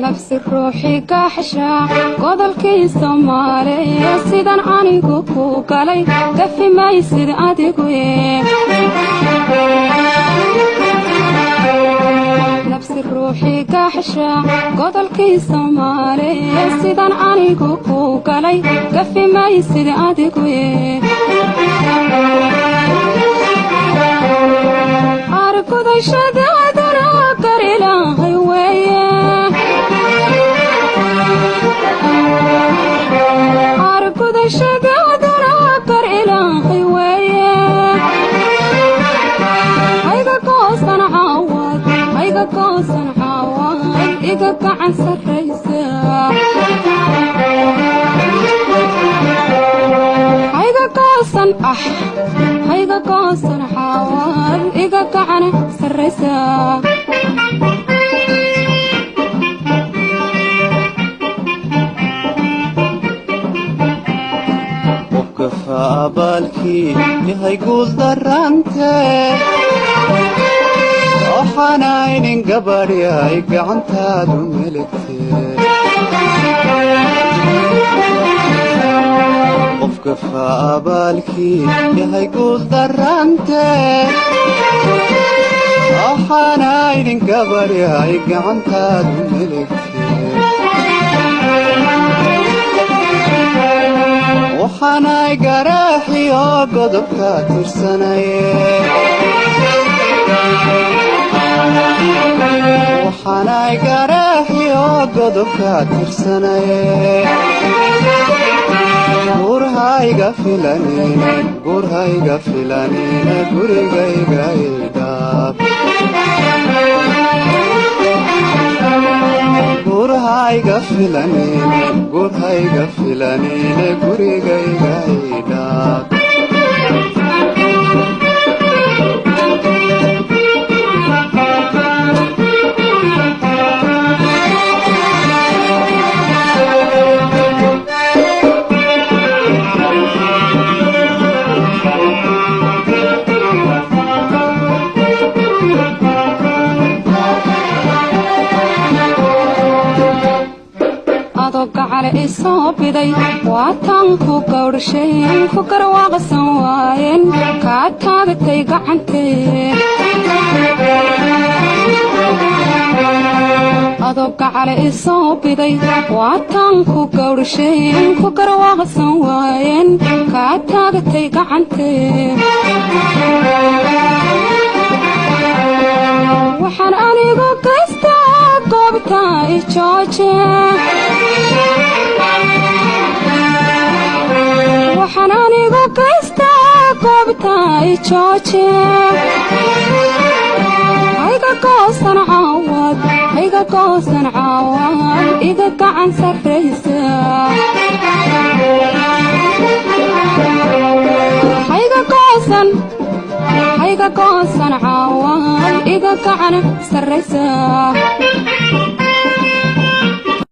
Nafsi ruuxii gaaxsha godolkii Soomaaliya, sidan anigu ku galay gafi maysid adigu. Nafsi ruuxii gaaxsha godolkii Soomaaliya, sidan anigu ku galay gafi maysid adigu. Argudashadaaduna gar Ilaahay weeye, argudashadaaduna gar Ilaahay weeye. Hayga goosan caawad, hayga goosan caawad, iga gacan sarraysa. Hayga goosan, ah, hayga goosan caawad, iga gacan sarraysa. Qofka faabaalkii yahay guul darante, waxaanaynin gabadhyahay gacantaadu meligtee. Qofka faabaalkii yahay guul darante, waxaanaynin gabadhyahay gacantaadu meligtee. Waxaanay garaaxiyo godobka tirsanaye, waxaanay garaaxiyo godobka tirsanaye. Gurhayga filanine, gurhayga filanine, gurigayga idhaaf. Gurhayga filanine, gurhayga filanine, gurigayga idhaaf. Adoo gacale i soo biday, waataan ku gawdhasheen ku garwaaqsan waayeen kaa taagatay gacantee. Adoo gacale i soo biday, waataan ku gawdhasheen ku garwaaqsan waayeen kaa taagatay gacantee. Waxaan anigu gaystaa goobta i jooje, waxaan anigu gaystaa goobta i jooje. Hayga goosan caawad, hayga goosan caawad, iga gacan sarraysa. Hayga goosan, hayga goosan caawad, iga gacan sarraysa.